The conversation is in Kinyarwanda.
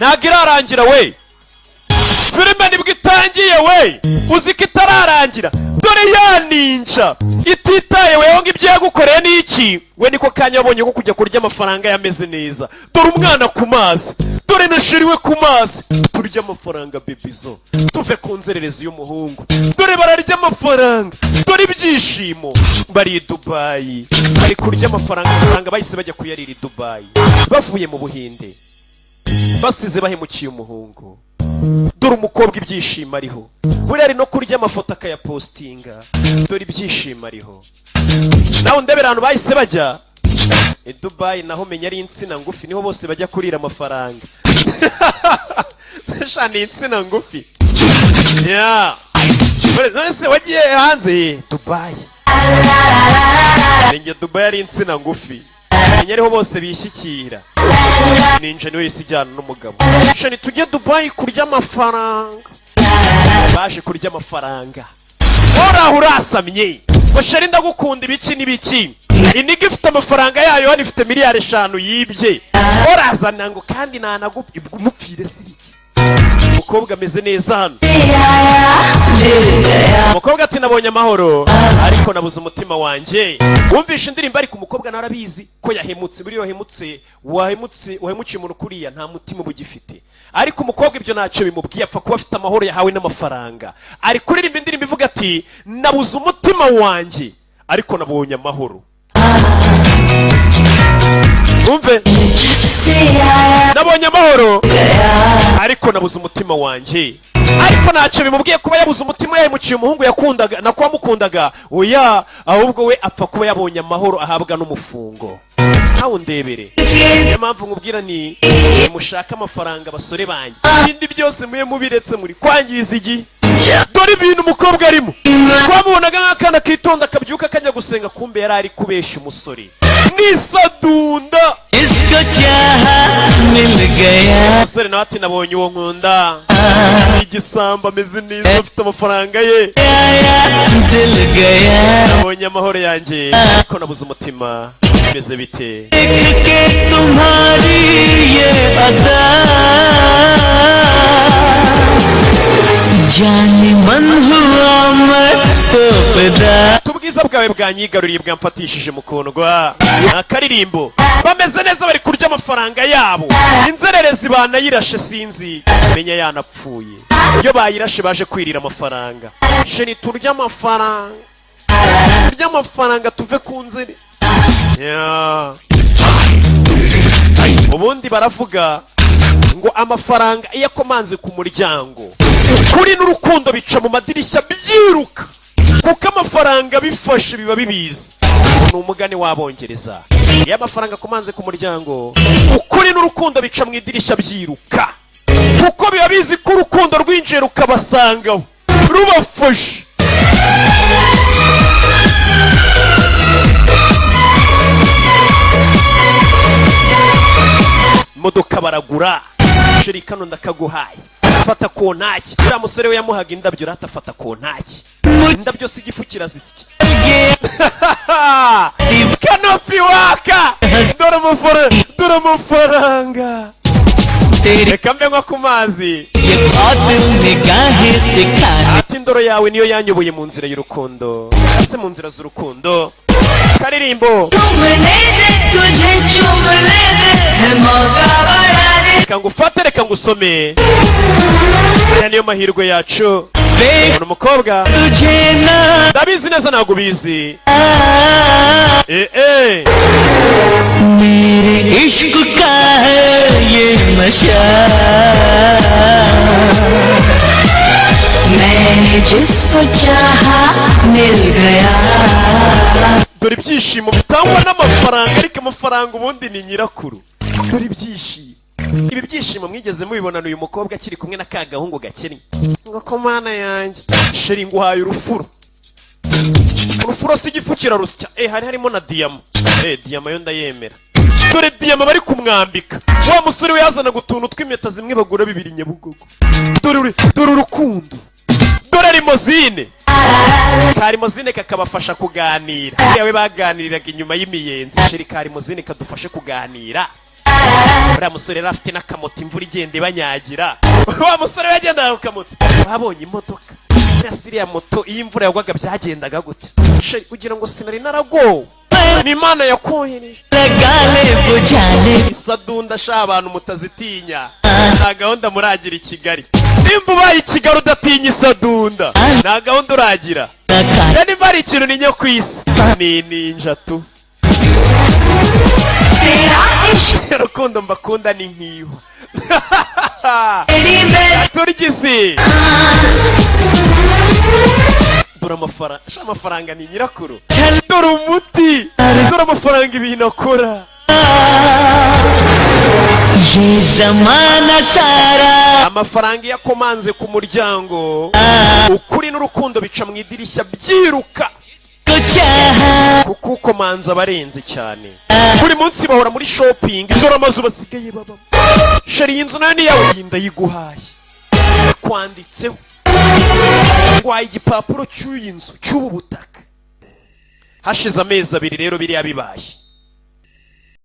Ntabwo irarangira we, filime nibwo itangiye we, uzi ko itararangira. Dore ya ninja ititaye weho ngo ibyo yagukoreye ni iki we, niko kanya wabonye ko kujya kurya amafaranga yameze neza. Dore umwana ku mazi, dore na chéri we ku mazi. Turya amafaranga bebizo, tuve ku nzererezi y'umuhungu. Dore bararya amafaranga, dore ibyishimo, bari i Dubayi bari kurya amafaranga. Amafaranga bahise bajya kuyarira i Dubayi bavuye mu Buhinde, basize bahemukiye umuhungu. Dore umukobwa ibyishimo ariho, buriya ari no kurya amafoto akayapostinga. Dore ibyishimo ariho. Nawe ndebera ahantu bahise bajya i Dubayi, naho menya ari insina ngufi, niho bose bajya kurira amafaranga. Sha, ni insina ngufi ya. None se wagiye hanze Dubayi? Menya Dubayi ari insina ngufi, menya ariho bose bishyikira. Ninja niwe yise ijyana n'umugabo. Chéri, tujye Dubayi kurya amafaranga. Baje kurya amafaranga, woraho urasamye ngo chéri ndagukunda, ibiki n'ibiki. Iniga ifite amafaranga yayo hano, ifite miliyari 5 yibye. Urazana ngo kandi ntanagumupfire si ibiki. Umukobwa ameze neza hano. Umukobwa ati: "Nabonye amahoro ariko nabuze umutima wanjye." Wumvishe indirimbo, ariko umukobwa nawe arabizi ko yahemutse. Buriya wahemutse, wahemutse, wahemukiye umuntu kuriya, nta mutima uba ugifite. Ariko umukobwa ibyo ntacyo bimubwiye, apfa kuba afite amahoro yahawe n'amafaranga. Ari kuririmba indirimbo ivuga ati: "Nabuze umutima wanjye ariko nabonye amahoro." Wumve: "Nabonye amahoro ariko nabuze umutima wanjye." Ariko ntacyo bimubwiye kuba yabuze umutima, yahemukiye umuhungu yakundaga, nako wamukundaga. Oya, ahubwo we apfa kuba yabonye amahoro ahabwa n'umufungo. Nawe undebere, niyo mpamvu nkubwira ni mushake amafaranga basore banjye, ibindi byose mube mubiretse, muri kwangiza igihe. Dore ibintu umukobwa arimo, twamubonaga nk'akana kitonda kabyuka kajya gusenga, kumbe yari ari kubeshya umusore n'isadunda. इसको चाहा मिल गया. Umusore nawe ati: "Nabonye uwo nkunda, igisambo, ameze neza, afite amafaranga ye." दिल गया. "Nabonye amahoro yanjye ariko nabuze umutima." Bimeze bite? देख के तुम्हारी ये अदा, जाने मन हुआ मैं तो फिदा. Ubwiza bwawe bwanyigaruriye, bwamfatishije mukundwa. Ni akaririmbo. Bameze neza, bari kurya amafaranga yabo. Inzererezi banayirashe, sinzi menya yanapfuye. Iyo bayirashe baje kwirira amafaranga. Chéri, turya amafaranga, turya amafaranga, tuve ku nzira. Yeah. Ubundi baravuga ngo amafaranga iyo akomanze ku muryango, ukuri n'urukundo bica mu madirishya byiruka, kuko amafaranga bifashe biba bibizi. Ni umugani w'Abongereza: iyo amafaranga akomanze ku muryango, ukuri n'urukundo bica mu idirishya byiruka, kuko biba bizi ko urukundo rwinjiye rukabasangaho rubafashe. Imodoka baragura. Chéri, kano ndakaguhaye, fata ku ntaki. Uriya musore we yamuhaga indabyo, rata fata ku ntaki. Indabyo si igifu kirazisya. Kanopi waka, dore amafaranga, dore amafaranga. Reka mbe nko ku mazi. ये कातिल निगाहें सिखाने. Ati: "Indoro yawe niyo yanyoboye mu nzira y'urukundo, ese mu nzira z'urukundo." Karirimbo. चूमने दे तुझे, चूमने दे, है मौका बड़ा रे. Reka ngufate, reka ngusome, aya niyo mahirwe yacu. Ubona umukobwa. तुझे ना. Ndabizi neza ntabwo ubizi, eh eh. मेरे इश्क का है ये नशा. मैंने जिसको चाहा मिल गया. Dore ibyishimo bitangwa n'amafaranga, ariko amafaranga ubundi ni nyirakuru. Dore ibyishimo, ibi byishimo mwigeze mubibonana uyu mukobwa akiri kumwe na ka gahungu gakennye? Ngo ko mana yanjye, chéri, nguhaye urufuro. Urufuro si igifu kirarusya. Eh, hari harimo na diyama. Eh, diyama yo ndayemera. Dore diyama bari kumwambika. Wa musore we yazanaga utuntu tw'impeta zimwe bagura 2 Nyabugogo. Dore dore urukundo, dore limousine, ka limousine kakabafasha kuganira. Buriya we baganiriraga inyuma y'imiyenzi. Chéri, ka limousine kadufashe kuganira. Uriya musore yari afite n'akamoto, imvura igenda ibanyagira. Wa musore we yagendaga ku kamoto, babonye imodoka iriya si iriya moto. Iyo imvura yagwaga byagendaga gute? Chéri, ugira ngo sinari naragowe? Ni Imana yakohereje. लगा ले बुझा ले. Isadunda sha, abantu mutazitinya nta gahunda muragira i Kigali. Nimba ubaye i Kigali udatinya isadunda, nta gahunda uragira. Ya, nimba hari ikintu ninyo ku isi ni ninja tu. तेरा इश्क Urukundo mbakunda ni nk'iyo तेरी मैं turya isi. Dore amafaranga sha, amafaranga ni nyirakuru. Dore umuti, dore amafaranga ibintu akora. ये जमाना सारा Amafaranga iyo akomanze ku muryango, ukuri n'urukundo bica mu idirishya byiruka. को चाहा. Kuko ukomanza abarenze cyane. Buri munsi bahora muri shopping. Ijoro amazu basigaye babamo. Chéri, iyi nzu nayo ni iyawe, iyi ndayiguhaye, kwanditseho ngwaye igipapuro cy'uyi nzu, cy'ubu butaka. Hashize amezi 2 rero biriya bibaye.